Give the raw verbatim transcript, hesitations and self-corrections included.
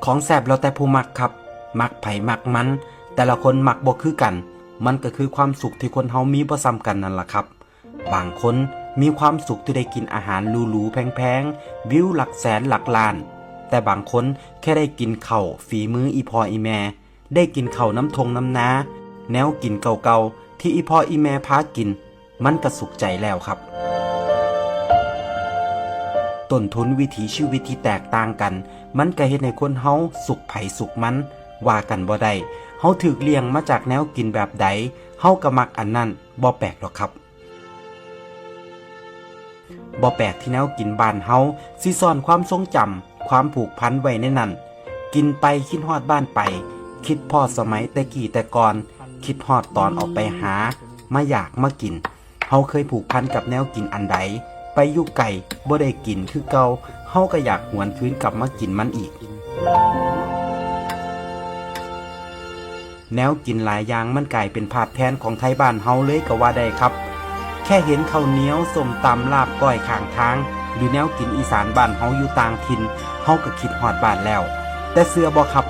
ของแซ่บแล้วแต่ผู้มักครับ มักไผมักมัน แต่ละคนมักบ่คือกัน มันก็คือความสุขที่คนเฮามีบ่ส่ำกันนั่นล่ะครับ บางคนมีความสุขที่ได้กินอาหารหรูๆแพงๆ วิวหลักแสนหลักล้าน แต่บางคนแค่ได้กินข้าวฝีมืออีพ่ออีแม่ ได้กินข้าวนำท่งนำนา แนวกินเก่าๆที่อีพ่ออีแม่พากิน มันก็สุขใจแล้วครับ ต้นทุนวิถีชีวิตที่แตกต่างกัน มันก็เฮ็ดให้คนเฮาสุขไผสุขมัน ว่ากันบ่ได้ เฮาถูกเลี้ยงมาจากแนวกินแบบใด เฮาก็มักอันนั้น บ่แปลกดอกครับ บ่แปลกที่แนวกินบ้านเฮาสิซ่อนความทรงจำ ความผูกพันไว้ในนั้น กินไปคิดฮอดบ้านไป คิดพ้อสมัยแต่กี้แต่ก่อน คิดฮอดตอนออกไปหา มาอยากมากิน เฮาเคยผูกพันกับแนวกินอันใด ไปอยู่ไกลบ่ได้กินคือเก่า เฮาก็อยากหวนคืนกลับมากินมันอีก แนวกินหลายอย่างมันกลายเป็นภาพแทนของไทบ้านเฮาเลยก็ว่าได้ครับ แค่เห็นข้าวเหนียว ส้มตำ ลาบก้อยข้างทาง หรือแนวกินอีสานบ้านเฮาอยู่ต่างถิ่น เฮาก็คิดฮอดบ้านแล้ว แต่เชื่อบ่ครับ